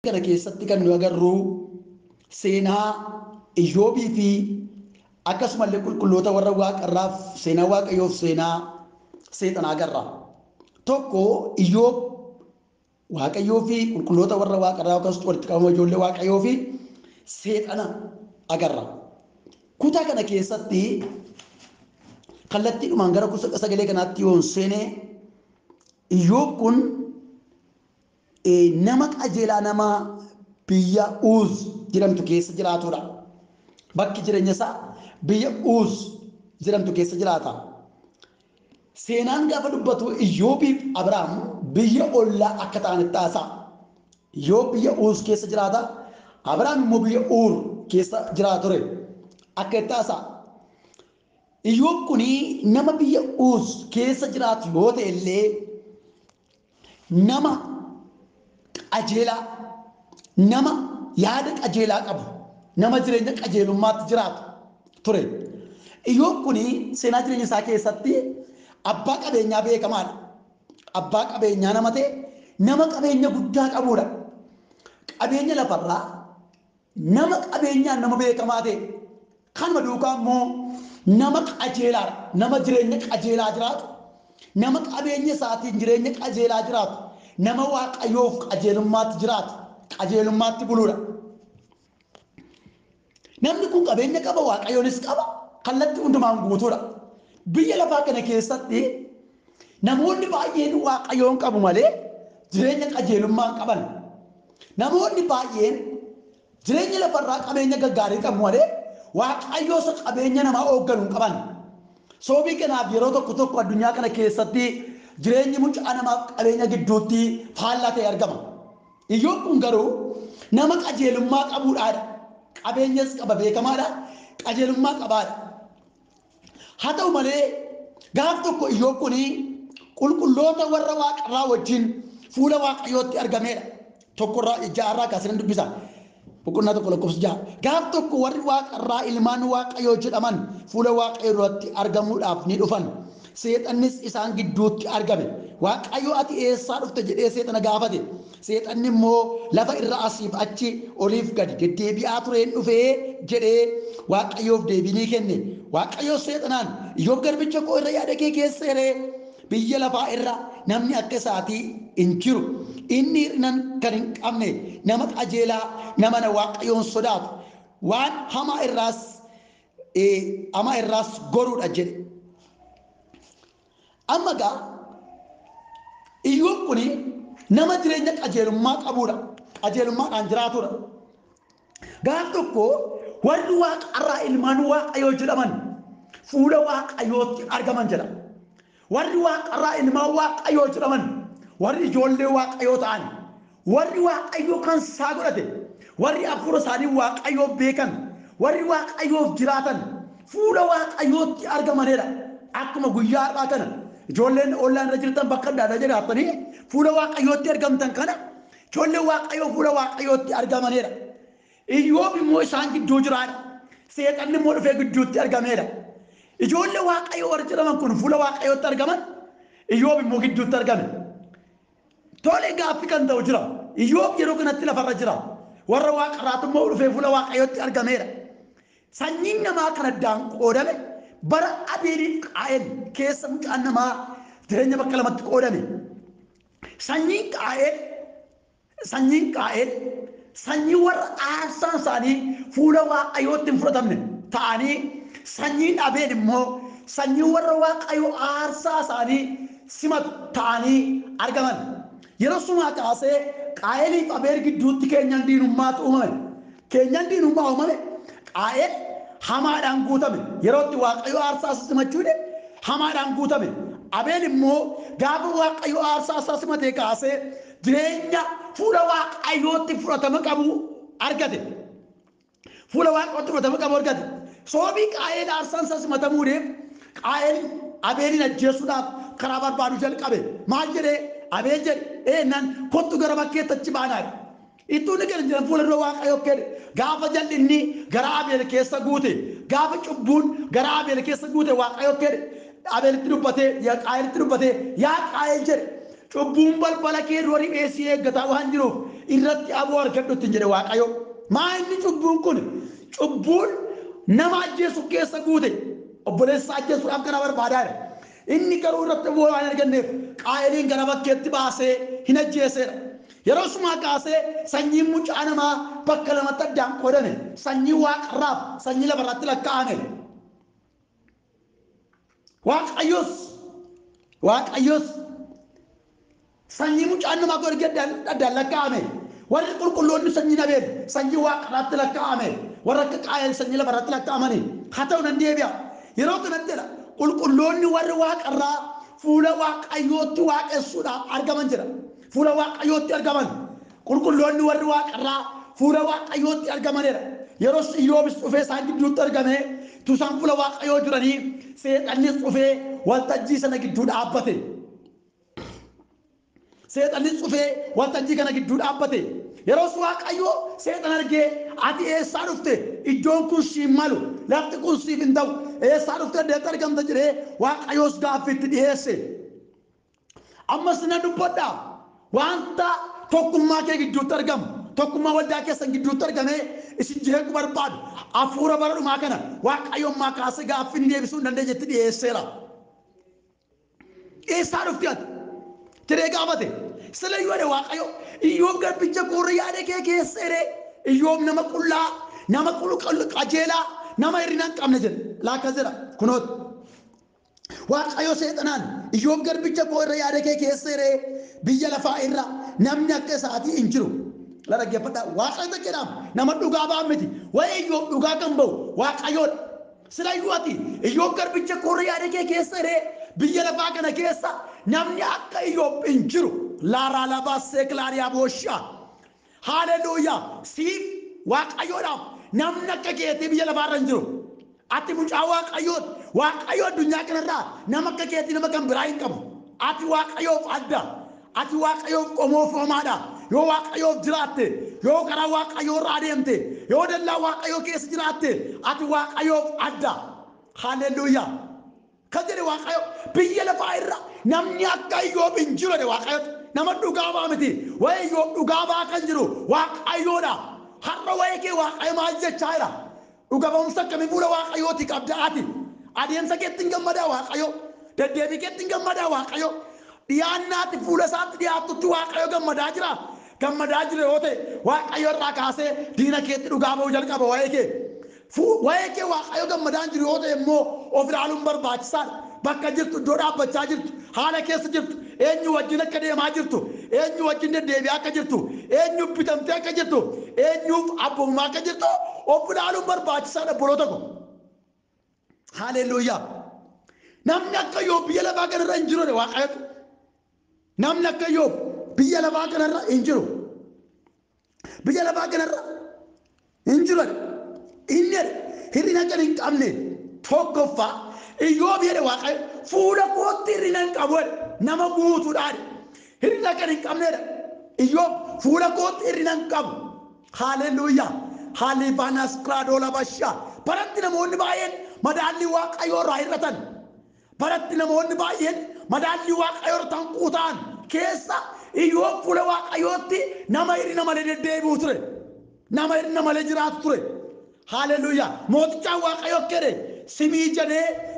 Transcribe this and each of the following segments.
Kana keessatti kan nu agarru seenaa Iyyoobii fi akkasumallee qulqulloota warra waaqarraaf seenaa Waaqayyoof seenaa seexanaa agarra. Tokko Iyyoob Waaqayyoo fi qulqulloota warra waaqarraa akkasumas walitti qabama ijoollee Waaqayyoo fi seexana agarra. Kutaa kana keessatti kallattiidhumaan gara sagalee kanaatti yoon seenee, Iyyoob kun nama qajeelaa, nama biyya Uuz jedhamtu keessa jiraatudha. Bakki jireenya isaa biyya Uuz jedhamtu keessa jiraata. Seenaan gaafa dubbatu Iyyoobiif Abrahaam biyya ollaa akka ta'anitti haasa'a. Iyyoob biyya Uuz keessa jiraata. Abrahaam immoo biyya Uur keessa jiraata ture. Akka itti haasa'a. Iyyoob kuni nama biyya Uuz keessa jiraatu yoo ta'e illee, nama qajeelaa, nama yaada qajeelaa qabu, nama jireenya qajeelummaatti jiraatu ture. Iyyoob kuni seenaa jireenya isaa keessatti abbaa qabeenyaa beekamaadha. Abbaa qabeenyaa nama ta'e, nama qabeenya guddaa qabudha. Qabeenya lafarraa nama qabeenyaan nama beekamaa ta'e. Kanuma duukaa immoo nama qajeelaadha. Nama jireenya qajeelaa jiraatu, nama qabeenya isaatiin jireenya qajeelaa jiraatu, nama Waaqayyoof qajeelummaatti jiraatu, qajeelummaatti buluudha. Namni kun qabeenya qaba, Waaqayyoonis qaba, kallattii hundumaan guutuudha. Biyya lafaa kana keessatti namoonni baay'een Waaqayyoon qabu malee jireenya qajeelummaa hin qaban. Namoonni baay'een jireenya lafarraa qabeenya gaggaarii qabu malee Waaqayyoo isa qabeenya namaa hoogganu hin qaban. Sababii kanaaf yeroo tokko tokko addunyaa kana keessatti jireenyi mucaa namaaf qabeenya gidduutti faallaa ta'e argama. Iyyoob kun garuu nama qajeelummaa qabuudhaadha. Qabeenyas qaba, beekamaadha. Qajeelummaa qabaadha. Haa ta'u malee gaaf tokko Iyyoob kun qulqulloota warra waaqarraa wajjin fuula Waaqayyootti argameedha. Tokkorraa ja'arraa kaasee nan dubbisa. Boqonnaa 1 lakkoofsa 6. Gaaf tokko warri waaqarraa ilmaan Waaqayyoo jedhaman fuula Waaqayyoo duratti argamuudhaaf ni dhufan. Seexannis isaan gidduutti argame. Waaqayyo, "Ati eessaa dhufte?" jedhee seexana gaafate. Seexanni immoo, "Lafa irra asiif achi, oliif gadi deddeebi'aa tureen dhufee" jedhee Waaqayyoof deebii ni kenne. Waaqayyo seexanaan, "Iyyoob garbicha koo irra yaada kee keesseeree? Biyya lafaa irra namni akka isaatii hin jiru. Inni hir'ina kan hin qabne, nama qajeelaa, nama na Waaqayyoon sodaatu, waan hamaa irraas goruudha" jedhe. Amma gaa Iyyoob kuni nama jireenya qajeelummaa qabuudha. Qajeelummaadhaan jiraatudha. Gaaf tokko warri waaqarraa ilmaan Waaqayyoo jedhaman fuula Waaqayyootti argaman jedha. Warri waaqarraa ilmaan Waaqayyoo jedhaman, warri ijoollee Waaqayyoo ta'an, warri Waaqayyoo kan isaa godhate, warri hafuura isaanii Waaqayyoo beekan, warri Waaqayyoof jiraatan fuula Waaqayyootti argamanidha. Akkuma guyyaa har'aa kana ijoolleen ollaan irra jirtan, bakka adda addaa jiraattanii fuula Waaqayyootti argamtan kana, ijoolleen Waaqayyoo fuula Waaqayyootti argamanidha. Iyyoob immoo isaan gidduu jiraadha. Seexanni immoo dhufee gidduutti argameedha. Ijoollee Waaqayyoo warri jedhaman kun fuula Waaqayyootti argaman, Iyyoob immoo gidduutti argame. Tole, gaaffii kan ta'u jira. Iyyoob yeroo kanatti lafarra jira. Warra waaqarraatu immoo dhufee fuula Waaqayyootti argameera. Sanyiin namaa kan addaan qoodame bara Abeeliif Qaa'el keessa mucaan namaa jireenya bakka lamatti qoodame. Sanyiin Qaa'el sanyii warra aarsaan isaanii fuula Waaqayyootti hin fudhatamne ta'anii, sanyiin Abeel immoo sanyii warra Waaqayyoo aarsaa isaanii simatu ta'anii argaman. Yeroo sumaa kaasee Qaa'eliif Abeel gidduutti keenyan diinummaatu uumame. Keenyan diinummaa uumame. Qaa'el hamaadhaan guutame. Yeroo itti Waaqayyo aarsaa isa simachuu dide hamaadhaan guutame. Abeel immoo gaafa Waaqayyo aarsaa isaa simatee kaasee jireenya fuula Waaqayyootti fudhatama qabu argate. Fuula Waaqayyootti fudhatama qabu argate. Sababii Qaa'el aarsaan isaa simatamuu deef, Qaa'el Abeelin ajjeesuudhaaf karaa barbaadu jalqabe. Maal jedhee? "Abeel," jedhe, "eennan kottu gara bakkeetti achi baanaa." Ittuu inni gadi jiran fuula dura Waaqayyoo kenne. Gaafa jal'inni gara Abeel keessa guute, gaafa cubbuun gara Abeel keessa guute, Waaqayyoo kenne Abeelitti dubbatee, Qaa'elitti dubbatee, "Yaa Qaa'el," jedhe, "cubbuun balbala kee dura riphee si eeggataa waan jiruuf Irratti aboo argadhu ittiin jedhe Waaqayyo. Maa inni cubbuun kun? Cubbuun nama ajjeesu keessa guute. Obboleessa ajjeesuudhaaf gara barbaadaa jira. Inni garuu irratti aboo waan arganneef Qaa'eliin gara bakkeetti baasee hin ajjeeseera. Yeroo sumaa kaasee sanyiin mucaa namaa bakka lamatti addaan qoodame. Sanyii waaqarraaf sanyii lafarratti lakkaa'ame. Waaqayyos sanyii mucaan namaa godhe addaan lakkaa'ame. Warri qulqulloonni sanyii Abeel sanyii waaqarraatti lakkaa'ame. Warra akka Qaa'el sanyii lafarratti lakkaa'amani. Haa ta'u nan deebi'a. Yeroo kanatti jedha qulqulloonni warri waaqarraa fuula Waaqayyootti waaqessuudhaaf argaman jedha. Fuula Waaqayyootti argaman. Qulqulloonni warri waaqarraa fuula Waaqayyootti argamanidha. Yeroo Iyyoobis dhufee isaan gidduutti argame, tusaan fuula Waaqayyoo jiranii seexannis dhufee waltajjii sana gidduu dhaabbate. Seexannis dhufee waltajjii kana gidduu dhaabbate. Yeroo Waaqayyoo seexan argee ati eessaa dhufte? Iddoon kun siif malu, lafti kun siif hin ta'u, eessaa dhufte addeetti argamta jedhee Waaqayyoos gaaffiitti dhiyeesse. Ammas nan dubbadha. Wanta tokkummaa kee gidduutti argamu, tokkummaa waldaa keessan gidduutti argamee isin jeequu barbaadu, hafuura bara dhumaa kana Waaqayyoon kaasee gaaffii inni deebisuu hin dandeenyetti dhiyeesseera. Eessaa dhufte ati? Tiree gaafate. Sila iyyuu jedhe Waaqayyo, Iyyoob garbicha koorra yaada kee keessa jedhee, Iyyoob nama qullaa, nama qajeelaa, nama hir'ina hin qabne jedhe. Laakkas jedha kunooti. Waaqayyo seexanaan Iyyoob garbicha koo irra yaada kee keessa jedhee biyya lafaa irra namni akka isaatii hin jiru. La dhaggeeffadhaa. Waaqayyo jedhaam nama dhugaa ba'an miti. Waa'ee Iyyoob dhugaa kan ba'u Waaqayyoodha. Sila iyyuu ati Iyyoob garbicha koo irra yaada kee keessa jedhee biyya lafaa kana keessa namni akka Iyyoob hin jiru. Laaraa labaa seekilaariyaa booshaa. Haleluuyaa. Siif Waaqayyoodhaaf namni akka keetii biyya lafaarra hin jiru. Ati mucaa Waaqayyooti. Waaqayyo addunyaa kanarraa nama akka keetii nama kan biraa hin qabu. Ati Waaqayyoof adda. Ati Waaqayyoof qomoofomaadha. Yoo Waaqayyoof jiraatte, yoo karaa Waaqayyoo irra adeemte, yoo dallaa Waaqayyoo keessa jiraatte, ati Waaqayyoof adda. Haleluuyaa. Kan jedhe Waaqayyo biyya lafaa irra namni akka Iyyoob hin jiru jedhe Waaqayyo. Nama dhugaa ba'a miti. Waa'ee Iyyoob dhugaa ba'a kan jiru Waaqayyoodha. Har'a waa'ee kee Waaqayyo maal jechaa jira? Dhuga ba'umsa akkamii fuula Waaqayyooti qabda ati? Adeemsa keetti hin gammadaa Waaqayyo? Deddeebii keetti hin gammadaa Waaqayyo? Dhiyaannaatti fuula isaatti dhiyaattutti Waaqayyo gammadaa jira? Gammadaa jira yoo ta'e Waaqayyo irraa kaasee diina keetti dhugaa ba'uu jalqaba waa'ee kee. Waa'ee kee Waaqayyo gammadaa hin jiru yoo ta'e immoo of ilaaluun barbaachisaadha. Bakka jirtu, iddoo dhaabbachaa jirtu, haala keessa jirtu, eenyu wajjin akka deemaa jirtu, eenyu wajjin deddeebi'aa akka jirtu, eenyu bitamtee akka jirtu, eenyuuf abboomamaa akka jirtu of ilaaluun barbaachisaadha obboloota ko. Haleluuyaa. Namni akka Iyyoob biyya lafaa kanarra hin jiru Waaqayyo. Namni akka Iyyoob biyya lafaa kanarra hin jiru. Biyya lafaa kanarra hin jiru. Inni hir'ina kan hin qabne tokkoffaa Iyyoob jedhe Waaqayyo fuula kootti hir'ina hin qabu nama guutuudhaan hir'ina kan hin qabnedha. Iyyoob fuula kootti hir'ina hin qabu. Haleluuyaa. Halifanas kiraadola bashaa. Baratti namoonni baay'een madaallii Waaqayyoo irraa hir'atan. Baratti namoonni baay'een madaallii Waaqayyoo irra tanquu ta'an keessa Iyyoob fuula Waaqayyootti nama hir'ina malee deddeebi'u ture. Nama hir'ina malee jiraatu ture. Haleluuyaa. Mootichaan Waaqayyo akka jedhe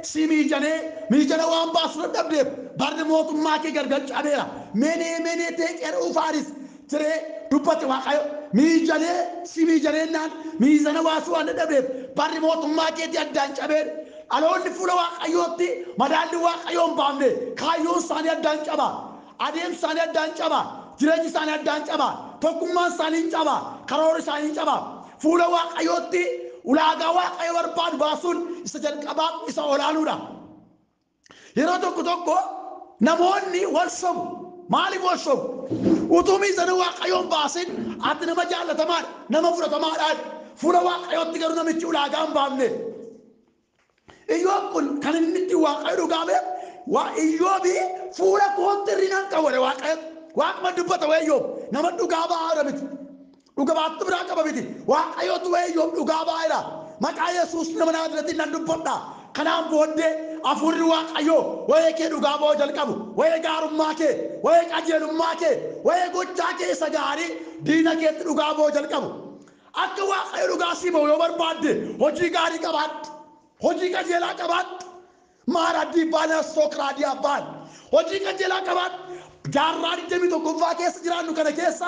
si miijanee miijana waan baasu dadhabdeef barri mootummaa kee gargar cabeera. Menee menee teeqeera ufaaris jedhee dubbate Waaqayyo. Miijanee si miijaneennaan miizana baasuu waan dadhabdeef barri mootummaa keetii addaan cabeera. Dhaloonni fuula Waaqayyootti madaalli Waaqayyoo hin baafne kaayyoon isaanii addaan caba. Adeemsi isaanii addaan caba. Jireenyi isaanii addaan caba. Tokkummaan isaanii hin caba. Karoorri isaanii hin caba. Fuula Waaqayyootti ulaagaa Waaqayyo barbaadu baasuun isa jalqabaa isa olaanuudha. Yeroo tokko tokko namoonni wal sobu. Maaliif wal sobu? Utuu miizana Waaqayyoon baasin ati nama jaallatamaadha, nama fudhatamaadha. Fuula Waaqayyootti garuu namichi ulaagaa hin baafne. Iyyoob kun kan inni itti Waaqayyo dhugaa ba'e Iyyoobi fuula kootti hir'ina hin qabu jedhe Waaqayyo. Waaquma dubbata waa'ee Iyyoob nama dhugaa ba'aa miti. Dhuga baattu biraa qaba miti. Waaqayyotu waa'ee Iyyoob dhugaa ba'aa jira. Maqaa Yesuus nama Naazreetiin nan dubbadha. Kanaan booddee hafuurri Waaqayyoo waa'ee kee dhugaa ba'uu jalqabu. Waa'ee gaarummaa kee, waa'ee qajeelummaa kee, waa'ee gochaa kee isa gaarii diina keetti dhugaa ba'uu jalqabu. Akka Waaqayyo dhugaa sii ba'u yoo barbaadde hojii gaarii qabaadhu. Hojii qajeelaa qabaadhu. Maaraddii baana sookraadii abbaan. Hojii qajeelaa qabaadhu. Jaarraa 21ffaa keessa jiraannu kana keessa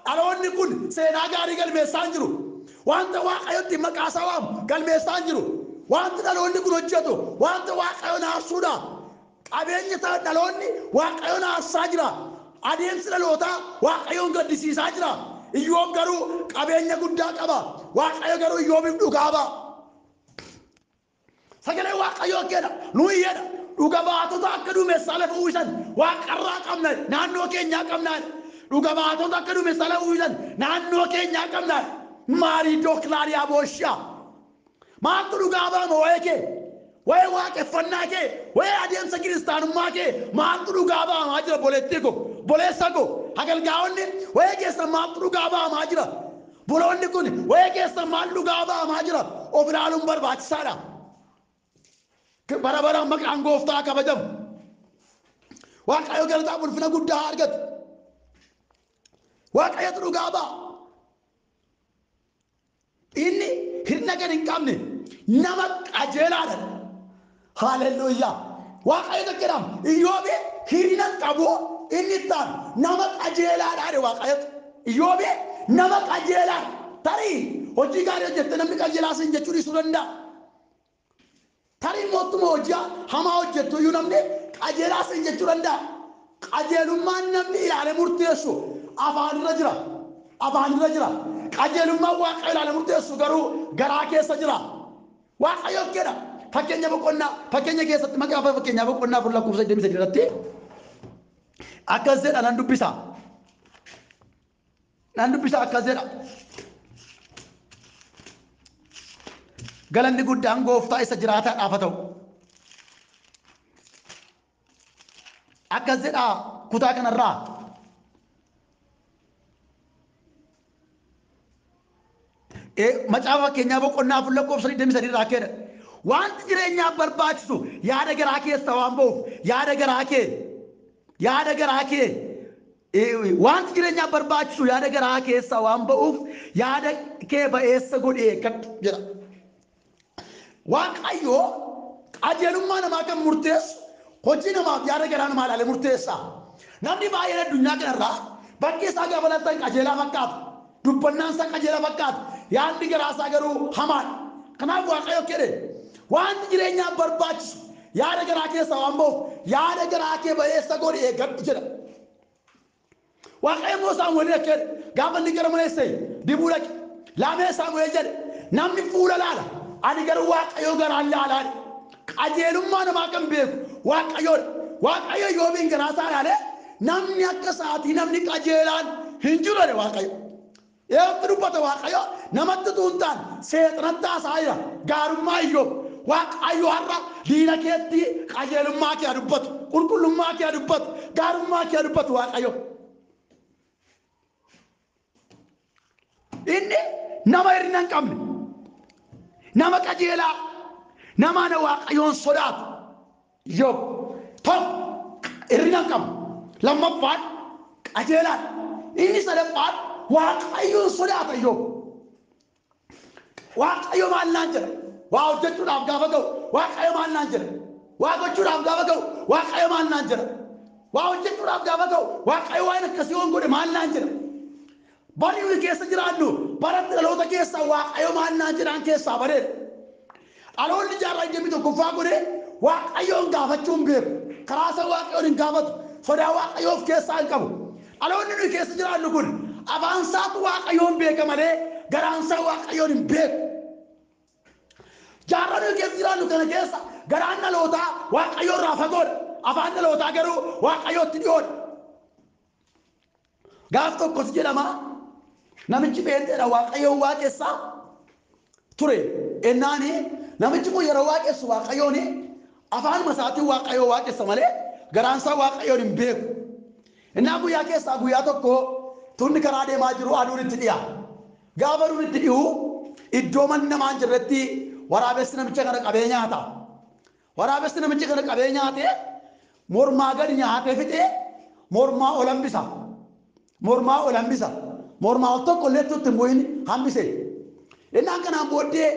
dhaloonni kun seenaa gaarii galmeessaa hin jiru. Wanta Waaqayyotti maqaa isaa waamu galmeessaa hin jiru. Wanti dhaloonni kun hojjetu wanta Waaqayyoon aarsuudha. Qabeenya dhaloonni Waaqayyoon aarsaa jira. Adeemsi dhalootaa Waaqayyoon gaddisiisaa jira. Iyyoob garuu qabeenya guddaa qaba. Waaqayyo garuu Iyyoobiif dhugaa ba'a. Sagalee Waaqayyoo jedha. Nuyi jedha. Dhuga baatota akka duumessaa lafa uwwisan waaqarraa qabna, naannoo keenyaa qabna. Dhuga baatota akka duumessaa lafa uwwisan naannoo keenyaa qabna. Maarii dooklaariyaa booshaa. Maaltu dhugaa ba'ama waa'ee kee? Waa'ee waaqeffannaa kee, waa'ee adeemsa kiristaanummaa kee maaltu dhugaa ba'amaa jira boleettii ko, boleessa ko, hagalgaa'onni waa'ee keessan maaltu dhugaa ba'amaa jira? Boloonni kun waa'ee keessan maal dhugaa ba'amaa jira? Of ilaaluun barbaachisaadha. Bara baraan maqaan gooftaa kabajamu. Waaqayyo galataa ulfina guddaa haa argatu. Waaqayyotu dhugaa ba'a. Inni hirna gad hin qabne nama qajeelaadha. Haaleluyyaa. Waaqayyo tokko jedhama. Iyyoobi hirina hin qabu, inni ittaan nama qajeelaadha Waaqayyo. Iyyoobi nama qajeelaadha. Tarii hojii gaarii hojjette namni qajeelaa siin jechuu dhiisuu danda'a. Tarii mootummaa hojii hamaa hojjettu iyyuu namni qajeelaa siin jechuu danda'a. Qajeelummaan namni ilaalee murteessu afaanirra jira. Afaanirra jira. Qajeelummaan Waaqayyo ilaalee murteessu garuu garaa keessa jira. Waaqayyo jedha. Fakkeenya boqonnaa fakkeenya keessatti maqaa fakkeenyaa boqonnaa 4 lakkoofsa 23 irratti akkas jedha nan dubbisa. Nan dubbisa akkas jedha. Galanni guddaan gooftaa isa jiraataadhaaf haa ta'u. Akkas jedha kutaa kanarraa. Macaafa fakkeenyaa boqonnaa 4 lakkoofsa 23 irraa keedha. Wanti jireenyaaf barbaachisu yaada garaa keessa waan ba'uuf yaada garaa kee, yaada garaa kee, wanti jireenyaaf barbaachisu yaada garaa keessa waan ba'uuf yaada kee ba'eessa godhi eeggadhu jedha. Waaqayyo qajeelummaa namaa kan murteessu hojii namaaf yaada garaa namaa ilaalee murteessa. Namni baay'een addunyaa kanarraa bakki isaa gaafa lattan qajeelaa fakkaata. Dubbannaan isaa qajeelaa fakkaata. Yaadni garaa isaa garuu hamaadha. Kanaaf Waaqayyo jedhe wanti jireenyaaf barbaachisu yaada garaa keessaa waan ba'uuf yaada garaa kee ba'eessa godhi eeggadhu jedha. Waaqayyo immoo Saamu'eel jedhe gaafa inni gara mana Isseey dibuu dhaqe. Laamee Saamu'eel jedhe namni fuula laala ani garuu Waaqayyo garaan laalaa jedhe. Qajeelummaa namaa kan beeku Waaqayyoodha. Waaqayyo Iyyoobiin garaa isaa ilaalee namni akka isaatii namni qajeelaan hin jiru jedhe Waaqayyo. Eetti dubbata Waaqayyo namatti utuu hin taane seexanatti haasa'aa jira. Gaarummaa Iyyoob. Waaqayyo har'a diina keetti qajeelummaa kee haa dubbatu, qulqullummaa kee haa dubbatu, gaarummaa kee haa dubbatu Waaqayyo. Inni nama hir'ina hin qabne, nama qajeelaa, nama ana Waaqayyoon sodaatu. Iyyoob tokko hir'ina hin qabu. Lammaffaan qajeelaadha. Inni sadaffaan Waaqayyoon sodaata Iyyoob. Waaqayyo maal naan jedha? Waa hojjechuudhaaf gaafa ga'u Waaqayyo maal naan jedha? Waa gochuudhaaf gaafa ga'u Waaqayyo maal naan jedha? Waa hojjechuudhaaf gaafa ga'u Waaqayyo waan akkasii yoon godhe maal naan jedha? Barri nuyi keessa jiraannu bara dhaloota keessaa Waaqayyo maal naan jedhaan keessaa bareeda. Dhaloonni jaarraa 21ffaa godhe Waaqayyoon gaafachuu hin beeku. Karaa isa Waaqayyoon hin gaafatu. Sodaa Waaqayyoo of keessaa hin qabu. Dhaloonni nuyi keessa jiraannu kun afaan isaatu Waaqayyoon beeka malee garaan isaa Waaqayyoon hin beeku. Jaarraa nuyi keessa jiraannu kana keessa garaan dhalootaa Waaqayyoo irraa fagoodha. Afaan dhalootaa garuu Waaqayyootti dhiyoodha. Gaaf tokkos jedhama namichi pheenxeedha Waaqayyoon waaqessaa ture. Ennaani namichi kun yeroo waaqessu Waaqayyoon afaanuma isaatiin Waaqayyoo waaqessa malee garaan isaa Waaqayyoon hin beeku. Innaa guyyaa keessaa guyyaa tokko tunni karaa deemaa jiru aduun itti dhi'a. Gaafa aduun itti dhi'u iddoo manni namaa hin jirretti waraabessi namicha kana qabee nyaata. Waraabessi namicha kana qabee nyaatee mormaa gadi nyaatee fixee mormaa ol hambisa. Mormaa ol hambisa. Mormaa ol tokko illee itti hin bu'in hambise. Innaan kanaan booddee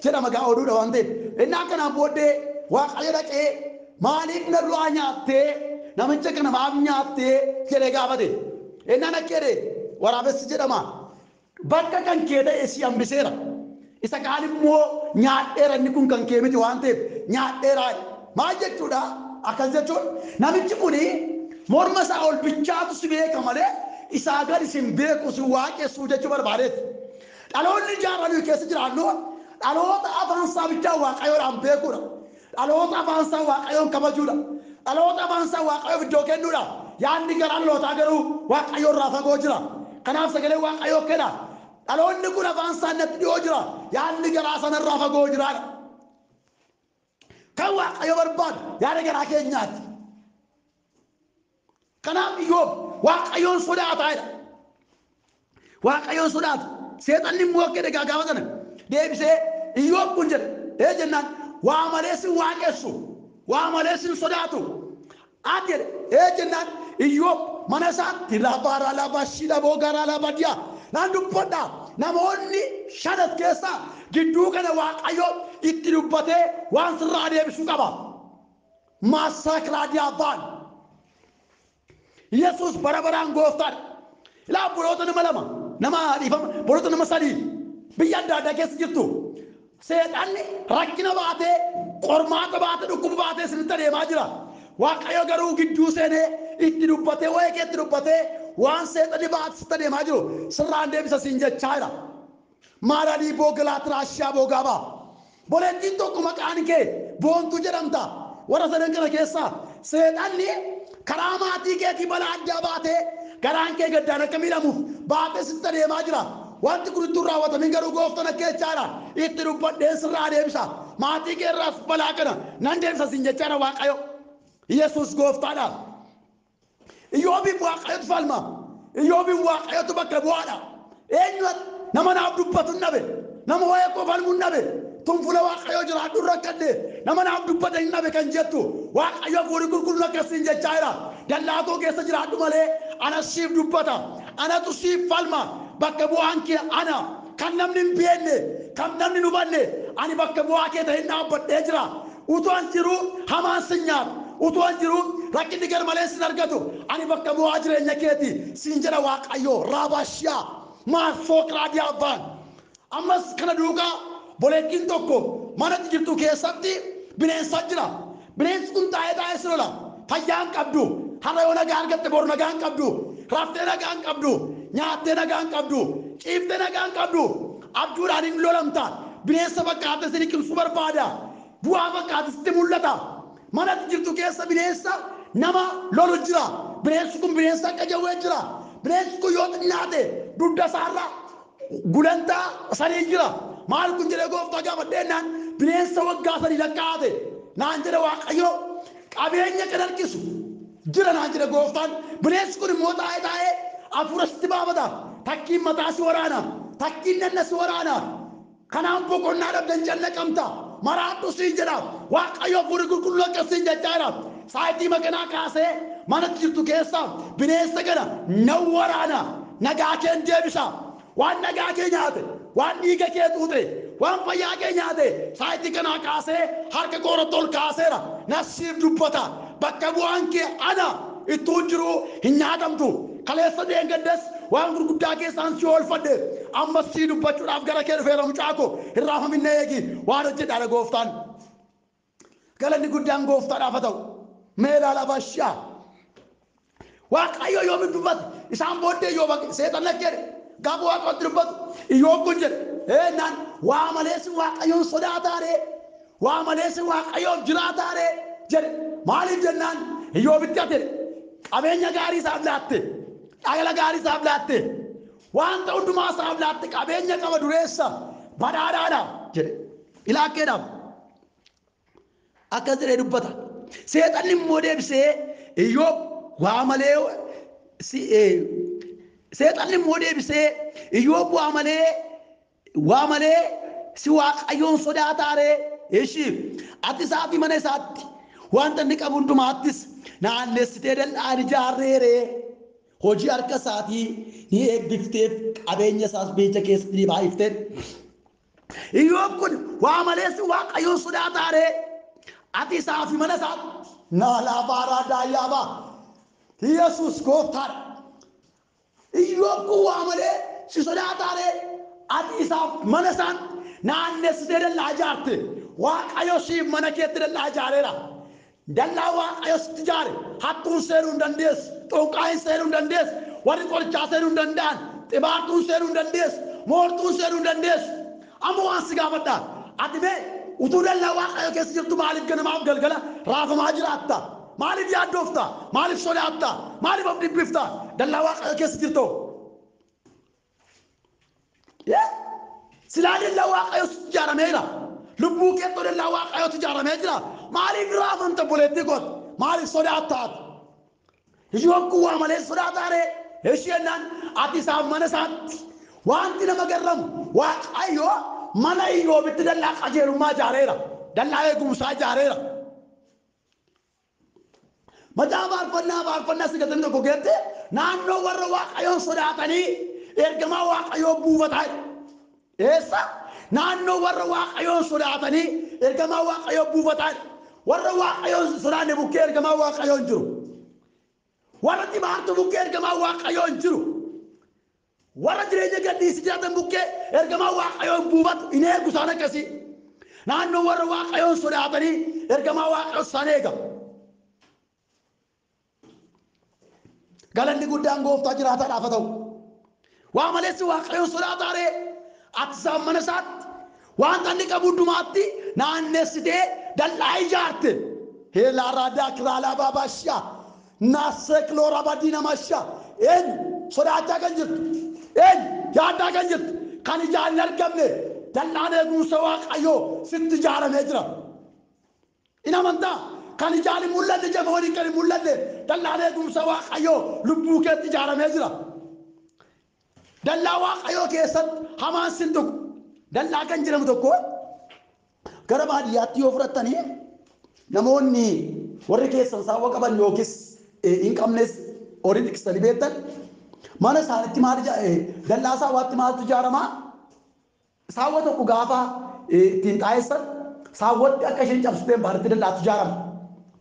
jedhama gaa oduudha waan ta'eef. Innaan kanaan booddee Waaqayyo dhaqee maaliif na du'aa nyaattee namicha kana maaf nyaattee jedhee gaafate. Innaan akka jedhe waraabessi jedhama. Bakka kan kee ta'e si hambiseera. Isa kaan immoo nyaadheera, inni kun kan kee miti waan ta'eef nyaadheera. Maal jechuudha? Akkas jechuun namichi kuni morma isaa ol bichaatu si beeka malee isaa gadi sin beeku, si waaqessuu jechuu barbaadeeti. Dhaloonni jaarraa nuyi keessa jiraannu dhaloota afaan isaa bichaa Waaqayyoodhaan beekuudha. Dhaloota afaan isaa Waaqayyoon kabajuudha. Dhaloota afaan isaa Waaqayyoof iddoo kennuudha. Yaadni garaa dhalootaa garuu Waaqayyo irraa fagoo jira. Kanaaf sagalee Waaqayyoo kenna. Dhaloonni kun afaan isaa natti dhiyoo jira. Yaadni garaa sanarraa fagoo jiraadha. Kan Waaqayyo barbaadu yaada garaa keenyaati. Kanaaf Iyyoob Waaqayyoon sodaataa jedha. Waaqayyoon sodaata. Seexanni immoo akka jedhe gaafa sana deebisee Iyyoob kun jedhe. Ee jennaan waa malee sin waaqessu. Waa malee sin sodaatu. Ati jedhe. Ee jennaan Iyyoob mana isaatti labaara laba shida boogara laba diyaa. Naan dubbadha. Namoonni shanas keessaa gidduu kana Waaqayyo itti dubbatee waan sirraa deebisuu qaba. Maasaakiraadiyaa baan. Yesuus bara baraan gooftaadha. Ilaa obboloota nama lama, nama dhiifama, obboloota nama sadii biyya adda addaa keessa jirtu. Seexanni rakkina baatee, qormaata baatee, dhukkuba baatee isinitti adeemaa jira. Waaqayyo garuu gidduu seenee itti dubbatee, waa'ee keetti dubbatee waan seexanni baatee sitti adeemaa jiru sirraan deebisa siin jechaa jira. Maalaalii boogalaa tiraashiyaa boogaabaa. Boleettiin tokko maqaan kee Boontuu jedhamta. Warra sadan kana keessaa seexanni karaa maatii keetii balaa addaa baatee garaan kee gaddaan akka miidhamuuf baatee sitti adeemaa jira. Wanti kun ittuu raawwatamin garuu gooftaan akka jechaadha. Itti dubbadheen sirraa deebisa. Maatii kee irraas balaa kana nan deebisa siin jechaadha Waaqayyo. Yesuus gooftaadha. Iyyoobiif Waaqayyotu falma. Iyyoobiif Waaqayyotu bakka bu'aadha. Eenyu nama naaf dubbatu hin dhabe. Nama waa'ee koo falmu hin dhabe. Tun fuula Waaqayyoo jiraadhu rakkadhe. Nama naaf dubbate hin dhabe kan jettu. Waaqayyo hafuurri qulqulluun akkasiin jechaa jira. Dallaa koo keessa jiraadhu malee ana siif dubbata. Anatu siif falma. Bakka bu'aan kee ana. Kan namni hin beekne, kan namni hin hubanne, ani bakka bu'aa kee ta'een dhaabbadhee jira. Utuu an jiruu hamaan sin nyaatu. Utuu an jiruu rakkinni garmalee sin argatu. Ani bakka bu'aa jireenya keeti siin jedha Waaqayyo. Raabashiyaa maasooqraadiyaa abbaan. Ammas kana duukaa boleettiin tokko manatti jirtu keessatti bineensa jira. Bineensi kun taa'ee taa'ee si lola. Fayyaa hin qabdu. Har'a yoo nagaa argatte boru nagaa hin qabdu. Raftee nagaa hin qabdu. Nyaattee nagaa hin qabdu. Ciiftee nagaa hin qabdu. Abjuudhaan hin lolamta. Bineensa fakkaatee si liqimsuu barbaada. Bu'aa fakkaatee sitti mul'ata. Manatti jirtu keessa bineensa nama lolu jira. Bineensi kun bineensa akka jawwee jira. Bineensi kun yoo xinnaate dugda isaarra gulantaa sadii jira. Maal kun jedhee gooftaa gaafadheennaan bineensa waggaa sadii lakkaa'ate naan jedhe Waaqayyo. Qabeenya kan harkisu jira naan jedhe gooftaan. Bineensi kun immoo taa'ee taa'ee hafuura sitti baafata. Takkiin mataa si waraana. Takkiin nanna si waraana. Kanaan boqonnaa dhabdan jannaqamta. Maraadhu siin jedha. Waaqayyo hafuurri qulqulluun akkasiin jechaa jira. Saayitii makanaa kaasee manatti jirtu keessa bineensa kana nan waraana. Nagaa keen deebisa. Waan nagaa kee nyaate, waan dhiiga kee xuuxe, waan fayyaa kee nyaate, saayitii kanaa kaasee harka kooratti ol kaaseera. Nasiif dubbata. Bakka bu'aan kee ana. Ittuun jiruu hin nyaatamtu. Kaleessa deengaddas waan gurguddaa keessaan si oolfadhe. Ammas sii dubbachuudhaaf gara kee dhufeera mucaa koo. Hin raafamin, na eegi. Waan hojjedhaadha gooftaan. Galanni guddaan gooftaadhaaf haa ta'u. Mee ilaalaa bashaa. Waaqayyo yoomiif dubbate? Isaan booddee Iyyoob seexanni akka jedhe gaafa Waaqayyotti dubbatu Iyyoob kun jedhe naan waa malees Waaqayyoon sodaataaree, waa malees Waaqayyoof jiraataaree jedhe. Maaliif jennaan Iyyoobitti ate qabeenya gaarii isaaf laatte, dhagala gaarii isaaf laatte, wanta hundumaa isaaf laatte, qabeenya qaba, dureessa badhaadhaadha jedhe. Ilaakkeedhaaf akkas jedhee dubbata. Seexanni immoo deebisee Iyyoob waa malee seexanni immoo deebisee Iyyoob waa malee si Waaqayyoon sodaataaree Ishii ati isaa fi mana isaatti wanta inni qabu hundumaattis naannessitee dallaan ijaarreeree hojii harka isaatii ni eebbifteef qabeenya isaas biyya keessatti ni baay'ifteef. Iyyoob kun waa maleessi Waaqayyoon sodaataaree ati isaa fi mana isaatti naalaa daayyaabaa Yesuus gooftaadha. Iyyoob kun waa malee si sodaataaree ati isaaf mana isaatti naannessitee dallaa ijaarte. Waaqayyo siif mana keetti dallaa ijaareera. Dallaa Waaqayyo sitti ijaare hattuun seenuu hin dandeessu, xonqaayin seenuu hin dandeessu, warri qorichaa seenuu hin danda'an, xibaartuun seenuu hin dandeessu, moortuun seenuu hin dandeessu. Amma waan si gaafadha. Ati mee utuu dallaa Waaqayyo keessa jirtu maaliif ganamaaf galgala raafamaa jiraatta? Maaliif yaaddoofta? Maaliif sodaatta? Maaliif of dhibbifta? Dallaa Waaqayyo keessa jirtu. Silaa dallaa Waaqayyo sitti ijaarameera. Lubbuu keettoo dallaa Waaqayyootu ijaaramee jira. Maaliif raafamta obboleettii kooti? Maaliif sodaatta ati? Iyyoob kun waa malee sodaataaree? Ishee jennaan ati isaaf mana isaatti wanti nama garramu Waaqayyo mana Iyyoobitti dallaa qajeelummaa ijaareera. Dallaa eegumsaa ijaareera. Macaafa faarfannaa 91 keessatti naannoo warra Waaqayyoon sodaatanii ergamaa Waaqayyoo buufataa jedha. Eessa? Naannoo warra Waaqayyoon sodaatanii ergamaa Waaqayyoo buufataa jedha. Warra Waaqayyoon sodaanne bukkee ergamaa Waaqayyoo hin jiru. Warra xibaartu bukkee ergamaa Waaqayyoo hin jiru. Warra jireenya gadhiisii jiraatan bukkee ergamaa Waaqayyoo hin buufatu, hin eegu isaan akkasii. Naannoo warra Waaqayyoon sodaatanii ergamaa Waaqayyoo isaan eega. Galanni guddaan gooftaa jiraataadhaaf haa ta'u. Waa maleessi Waaqayyoon sodaataaree ati isaan mana isaatti wanta inni qabu hundumaatti naannessitee dallaa ijaarte. Heelaaraa kiraalaa baabaashaa naaseekloora badiina mashaa eenyu sodaachaa kan jirtu eenyu yaaddaa kan jirtu kan ijaan hin argamne dallaan eegumsa Waaqayyoo sitti ijaaramee jira. In amantaa kan ijaan hin mul'anne ija fooniin kan hin mul'anne dallaan eegumsa Waaqayyoo lubbuu keetti ijaaramee jira. Dallaa Waaqayyoo keessatti hamaan sin tuqu. Dallaa kan jedhamu tokko gara baadiyyaatti yoo fudhattanii namoonni warri keessan saawwa qaban yookiis hin qabnes horii tiksanii beektan mana isaaniitti maal dallaa saawwaatti maaltu ijaaramaa? Saawwa tokko gaafa ittiin xaa'essan saawwatti akka isheen cabsitee hin baanetti dallaatu ijaarama.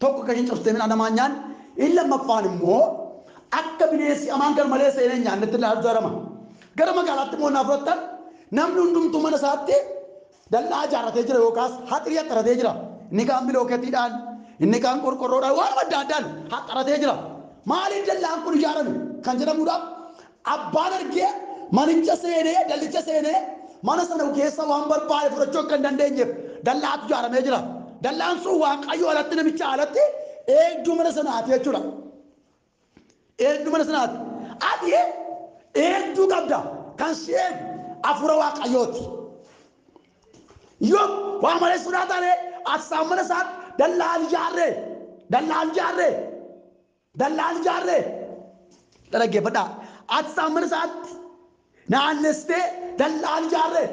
Tokko akka isheen cabsitee midhaan namaa hin nyaanne, inni lammaffaan immoo akka bineensi hamaan gar malee seenee hin nyaannetti dallaatu ijaarama. Gara magaalaatti immoo naa fudhattan namni hundumtuu mana isaatti dallaa ijaarratee jira yookaas haxirii haxaratee jira. Inni kaan bilooketiidhaan, inni kaan qorqorroodhaan waan adda addaan haxaratee jira. Maaliif dallaan kun ijaarame kan jedhamuudhaaf abbaan argee manicha seenee dallicha seenee mana sana keessa waan barbaade fudhachuu akka hin dandeenyeef dallaatu ijaaramee jira. Dallaan sun Waaqayyo alatti namicha alatti eegduu mana sanaati jechuudha. Eegduu mana sanaati. Ati eegduu qabda kan si eegu hafuura Waaqayyooti. Yoo waa malee sodaataaree ati isaan mana isaatti dallaan ijaarree dallaan ijaarree dallaan ijaarree dhaggeeffadhaa. Ati isaan mana isaatti naannessitee dallaan ijaarree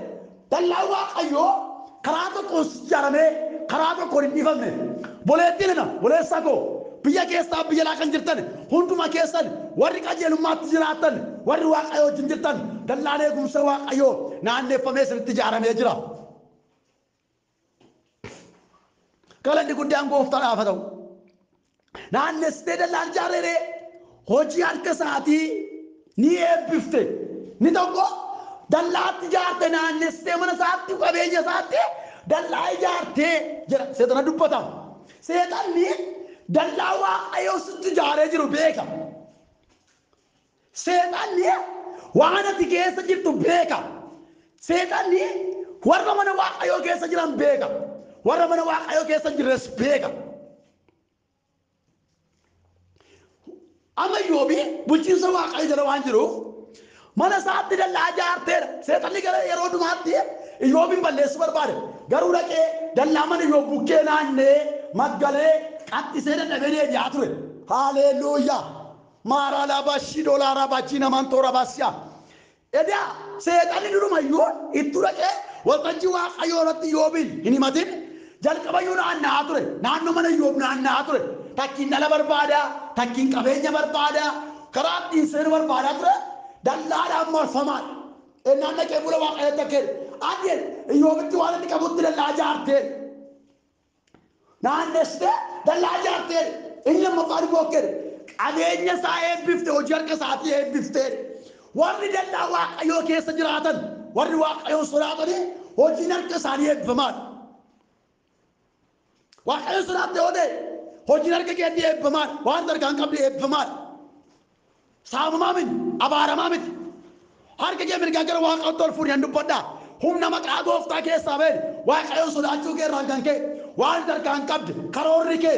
dallaan Waaqayyoo karaa tokkoon ijaaramee karaa tokkoon hin dhiifamne. Boleettiin na boleessa koo biyya keessaa biyya alaa kan jirtan hunduma keessan warri qajeelummaatti jiraattan warri Waaqayyoo wajjin jirtan dallaan eegumsa Waaqayyoo naanneffamee sirriitti ijaaramee jira. Galanni guddaan gooftaadhaaf haa ta'u. Naannessitee dallaan ijaarree hojii harka isaatii ni eebbifte. Ni tokko dallaatti ijaarte naannessitee mana isaatti qabeenya isaatti dallaa ijaartee jedha. Seexana dubbata. Seexanni dallaa Waaqayyoo sitti ijaaree jiru beeka. Seexanni waan ati keessa jirtu beeka. Seexanni warra mana Waaqayyoo keessa jiran beeka. Warra mana Waaqayyoo keessa jirres beeka. Amma Iyyoobi bulchiinsa Waaqayyoo jala waan jiruuf mana isaatti dallaa ijaarteedha. Seexanni gara yeroo dhumaatti Iyyoobin balleessuu barbaade. Garuu dhaqee dallaa mana Iyyoob bukkee naannee maggalee qaxxisee dadhabee deebi'aa ture. Haleluuyaa! Maaraa laabashii doolaaraa baachii namaan toora baasiyaa. Edaa seexanni durumayyuu itti dhaqee waltajjii Waaqayyoo irratti Iyyoobiin hin himatin. Jalqabayyuu naanna'aa ture. Naannoo mana Iyyoob naanna'aa ture. Takkiin dhala barbaadaa, takkiin qabeenya barbaadaa, karaa ittiin seenu barbaadaa ture. Dallaadhaan marfamaadha. Ennaan dhaqee fuula Waaqayyootti akka jedhe. Ati Iyyoobitti waan inni qabutti dallaa ijaartee. Naannessitee dallaa ijaartee. Inni lammaffaan immoo akka jedhe. Qabeenya isaa eebbifte, hojii harka isaatii eebbiftee. Warri dallaa Waaqayyoo keessa jiraatan, warri Waaqayyoon sodaatanii hojiin harka isaanii eebbifamaadha. Waaqayyoon sodaatte yoo ta'e hojiin harka keetii eebbifamaadha. Waan harkaan qabdu eebbifamaadha. Saamamaa miti, abaaramaa miti. Harka kee mirgaa gara Waaqayyootti ol fuudhi nan dubbadhaa. Humna maqaa gooftaa keessaa ba'e Waaqayyoon sodaachuu kee irraan kan ka'e waan harkaan qabde karoorri kee,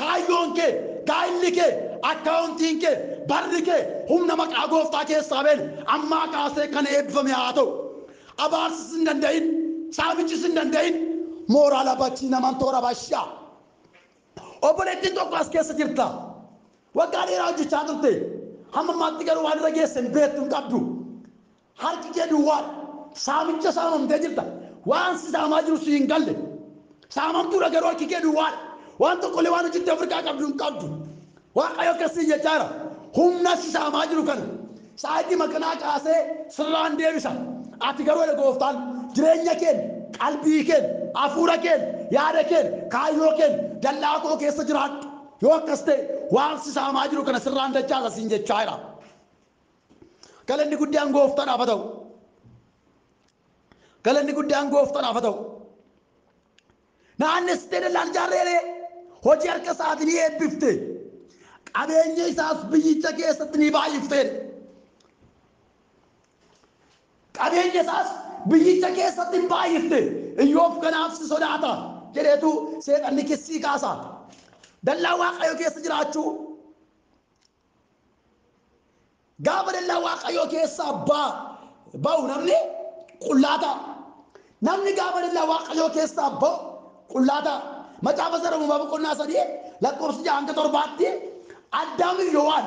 kaayyoon kee, gaa'illi kee, akkaawuntiin kee, barri kee humna maqaa gooftaa keessaa ba'e ammaa kaasee kan eebbifame haa ta'u. Abaarsis hin danda'in, saamichis hin danda'in, mooraa labachii naman toora bashaa. Obboleettiin tokko as keessa jirta. Waggaa dheeraa hojjechaa turte. Hamma ammaatti garuu waan irra geesse hin beektu hin qabdu. Harki kee duwwaadha. Saamicha saamamtee jirta. Waan si saamaa jiru si hin galle. Saamamtuudha garuu harki kee duwwaadha. Waan tokkollee waan hojjettee ofirkaa qabdu hin qabdu. Waaqayyo akkasii jechaa jira. Humna si saamaa jiru kana sa'aatii makanaa kaasee sirraan deebisa. Ati garuu jedhe gooftaan jireenya keen, qalbii keen, hafuura keen, yaada keen, kaayyoo keen dallaa koo keessa jiraadhu. Yoo akkas ta'e waan si saamaa jiru kana sirraan dachaasa siin jechaa jira. Galanni guddaan gooftaadhaaf haa ta'u. Galanni guddaan gooftaadhaaf haa ta'u. Naannessitee dallaan ijaarree hojii harka isaatii ni eebbifte. Qabeenya isaas biyyicha keessatti ni baay'ifte. Qabeenya isaas biyyicha keessatti ni baay'ifte. Iyyoob kanaaf si sodaata jedheetu seexanni kissii kaasa. Dallaa Waaqayyoo keessa jiraachuu. Gaafa dallaa Waaqayyoo keessaa ba'u namni qullaa ta'a. Namni gaafa dallaa Waaqayyoo keessaa ba'u qullaa ta'a. Macaafa Seera Uumamaa boqonnaa 3 lakkoofsa 6 hanga 7tti Addaam fi Hewaan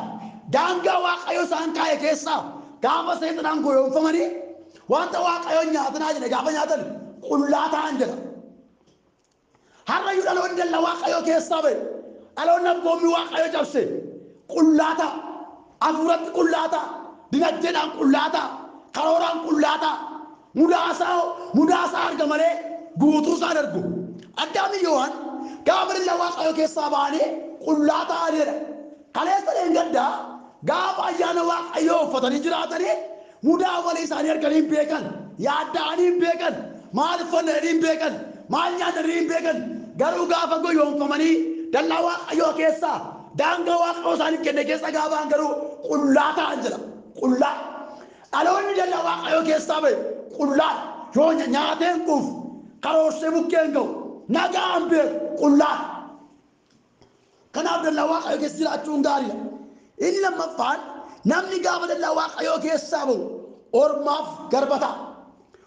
daangaa Waaqayyoo isaan kaa'e keessaa gaafa seexanaan gowwoomfamanii wanta Waaqayyoon nyaatinaa jedhe gaafa nyaatan qullaa ta'an jedha. Har'ayyuu dhaloonni dallaa Waaqayyoo keessaa ba'e, dhaloonni abboommii Waaqayyoo cabse qullaa ta'a. Hafuuratti qullaa ta'a. Dinagdeedhaan qullaa ta'a. Karooraan qullaa ta'a. Mudaasaa arga malee guutuu isaa darbu. Addaam fi Hewaan gaafa dallaa Waaqayyoo keessaa ba'anii qullaa ta'anidha. Kaleessa dheengaddaa gaafa ayyaana Waaqayyoo uffatanii jiraatanii mudaa walii isaanii arganii hin beekan, yaadda'anii hin beekan, maal uffannanii hin beekan, maal nyaatanii hin beekan. Garuu gaafa gowwoomfamanii dallaa Waaqayyoo keessaa daangaa Waaqayyoo isaaniif kenne keessa gaafa ba'an garuu qullaa ta'an jedha. Qullaa. Dhaloonni dallaa Waaqayyoo keessaa ba'e qullaa. Yoo nyaatee hin quufu, karoorsee bukkee hin ga'u, nagaa hin beeku, qullaa. Kanaaf dallaa Waaqayyoo keessa jiraachuun gaariidha. Inni lammaffaan namni gaafa dallaa Waaqayyoo keessaa ba'u ormaaf garba ta'a.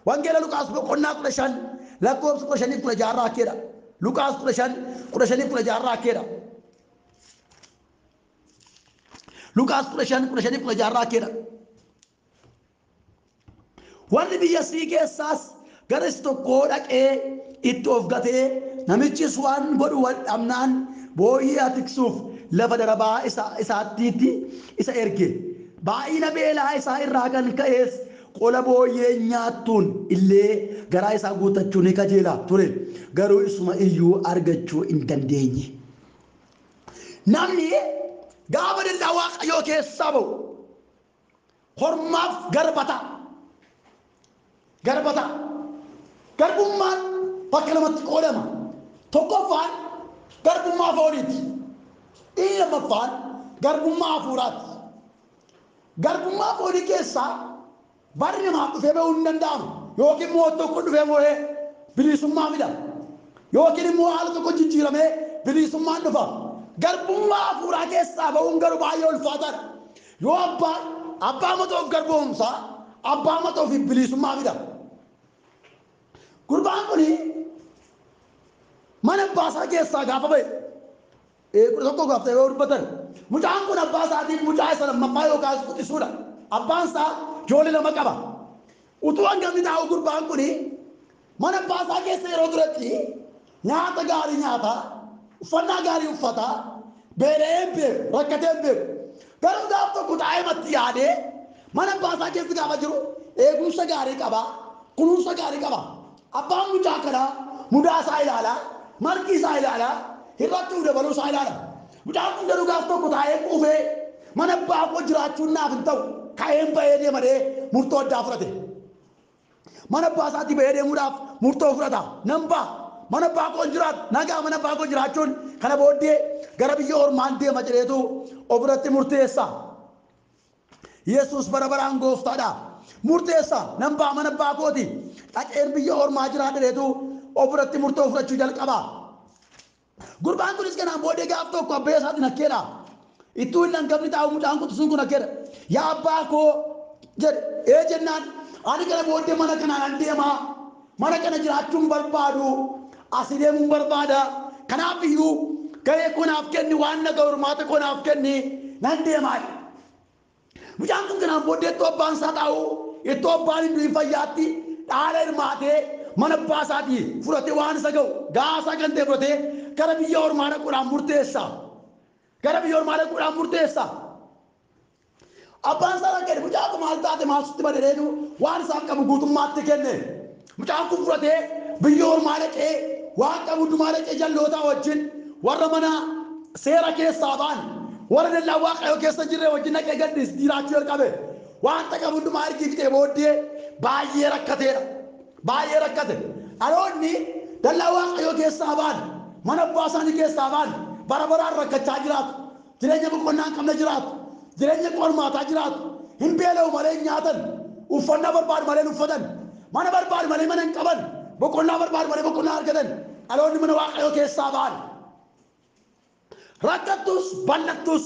Wangeela Luqaas boqonnaa 15 lakkoofsa 15 fi 16 irraa akkeedha. Luqaas 15 15 fi 16 irraa akkeedha. Luqaas 15 15 fi 16 irraa akkeedha. Warri biyya sii keessaas gara isa tokkoo dhaqee itti of gatee namichis waan godhu wal dhabnaan booyyee tiksuuf lafa darabaa isaattiitti isa erge. Baay'ina beelaa isaa irraa kan ka'es qola booyyee nyaattuun illee garaa isaa guuttachuu ni kajeela ture. Garuu isuma iyyuu argachuu hin dandeenye. Namni gaafa dallaa Waaqayyoo keessaa ba'u hormaaf garba ta'a. Garba ta'a. Garbummaan bakka lamatti qoodama. Tokkoffaan garbummaa fooniiti. Inni lammaffaan garbummaa hafuuraati. Garbummaa foonii keessaa barri namaaf dhufee ba'uu hin danda'amu. Yookiin immoo tokko dhufee moo'ee bilisummaa fida. Yookiin immoo haala tokko jijjiiramee bilisummaan dhufa. Garbummaa hafuuraa keessaa ba'uun garuu baay'ee ulfaataadha. Yoo abbaa matoof garboomsaa, abbaa matoof bilisummaa fida. Gurbaan kuni mana abbaa isaa keessaa gaafa ba'e 11 gaafa ta'e yoo dubbatan mucaan kun abbaa isaatiin mucaa isa lammaffaa yookaas quxisuudha. Abbaan isaa ijoollee lama qaba. Utuu hangafni taa'u gurbaan kuni mana abbaa isaa keessa yeroo turetti Nyaata gaarii nyaata, uffannaa gaarii uffata, beela'ee hin beeku, rakkatee hin beeku. Garuu gaaf tokko taa'ee matti yaadee mana abbaa isaa keessa gaafa jiru eegumsa gaarii qaba, kunuunsa gaarii qaba. Abbaan mucaa kanaa mudaa isaa ilaala, margi isaa ilaala, hir'achuu dabaluu isaa ilaala. Mucaan kun garuu gaaf tokko taa'ee quufee mana abbaa koo jiraachuun naaf hin ta'u, ka'een ba'ee deemadee murtoo addaa fudhate. Mana abbaa isaatii ba'ee deemuudhaaf murtoo fudhata. Nan ba'a. Mana abbaa koo hin jiraatu. Nagaa mana abbaa koo jiraachuun kana booddee gara biyya ormaan deema jedheetu ofirratti murteessa. Yesuus bara baraan gooftaadha. Murteessa. Nan ba'a mana abbaa kooti. Dhaqeen biyya ormaa jiraadha jedheetu ofirratti murtoo fudhachuu jalqaba. Gurbaan kunis kanaan booddee gaaf tokko abbaa isaatiin akkeedha. Ittuu inni hangafni taa'u mucaan quxisuun kun akkeedha. Yaa abbaa koo jedhe. Ee jennaan ani kana booddee mana kanaan an deemaa. Mana kana jiraachuun barbaadu. Asii deemuun barbaada. Kanaaf iyyuu garee koo naaf kenni, waan na ga'u hirmaata koo naaf kenni, nan deemaa. Mucaan kun kanaan booddee ittoo abbaan isaa taa'u, ittoo abbaan hin du'in fayyaatti dhaala hirmaatee mana abbaa isaatii fudhatee waan isa ga'u gaasaa kan ta'e fudhatee gara biyya ormaa dhaquudhaan murteessa. Gara biyya ormaa dhaquudhaan murteessa. Abbaan isaa rakkate, mucaan kun maal taate, maal sitti bade jedheetu waan isaan qabu guutummaatti kenne. Mucaan kun fudhatee biyya ormaa dhaqee waan qabu hundumaa dhaqee jallootaa wajjin, warra mana seera keessaa ba'an, warra dallaa Waaqayyoo keessa jirre wajjin dhaqee gadhiis jiraachuu jalqabe. Wanta qabu hundumaa ergii fixee booddee baay'ee rakkateedha. Baay'ee rakkate. Dhaloonni dallaa Waaqayyoo keessaa ba'an, mana abbaa isaanii keessaa ba'an, bara baraan rakkachaa jiraatu. Jireenya boqonnaa hin qabne jiraatu. Jireenya qormaataa jiraatu. Hin beela'u malee hin nyaatan. Uffannaa barbaadu malee hin uffatan. Mana barbaadu malee mana hin qaban. Boqonnaa barbaadu malee boqonnaa argatan. Dhaloonni mana Waaqayyoo keessaa ba'an. Rakkattus bal'attus